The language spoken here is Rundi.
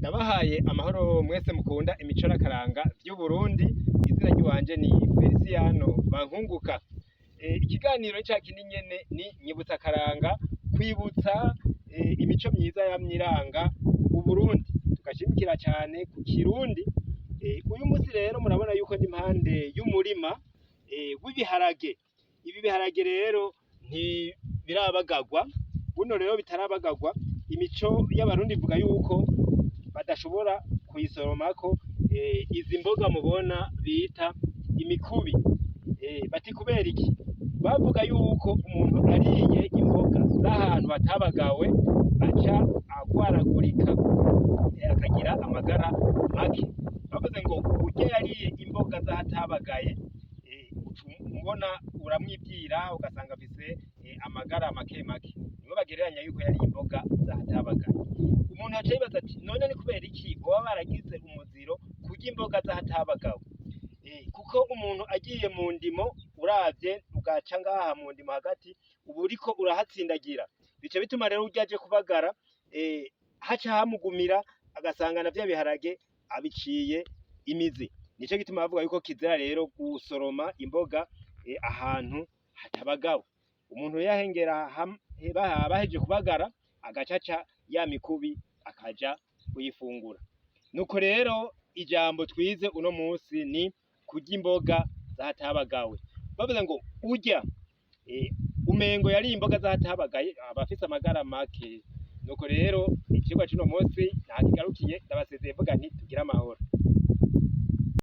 Ndabahaye amahoro mwese mukunda imico n'akaranga vy'Uburundi, izina ry'iwanje ni Feliciano Bankunguka. Ikiganiro ca kindi nyene ni nyibutsa akaranga, kwibutsa imico myiza yamye iranga Uburundi, tugashimikira cane ku Kirundi. Uyu musi rero murabona yuko ndi impande y'umurima w'ibiharage. Ibi biharage rero ntibirabagarwa, buno rero bitarabagarwa, imico y'Abarundi ivuga yuko badashobora kuyisoromako izi mboga mubona bita imikubi. Bati kubera iki? Bavuga yuko umuntu ariye imboga z'ahantu hatabagawe aca agwaragurika, akagira amagara make. Bavuze ngo urya yariye imboga z'ahatabagaye, uca ubona uramwivyira ugasanga afise amagara make make. Nibo bagereranya yuko yariye imboga z'ahatabagaye. Umuntu aca yibaza ati none ni kubera iki boba baragize umuziro kurya imboga z'ahatabagawe? Kuko umuntu agiye mu ndimo, uravye ugaca ngaha mu ndimo hagati, uba uriko urahatsindagira. Bica bituma rero urya aje kubagara haca hamugumira, agasanga na vya biharage abiciye imizi. Nico gituma bavuga yuko kizira rero gusoroma imboga ahantu hatabagawe. Umuntu yahengera bahejeje kubagara, agaca aca ya mikubi akaja kuyifungura. Nuko rero ijambo twize uno musi ni kurya imboga z'ahatabagawe. Bavuze ngo urya umengo yariye imboga z'ahatabagaye aba afise amagara make. Nuko rero icigwa c'uno musi naho kigarukiye, ndabasezeye mvuga nti tugire amahoro.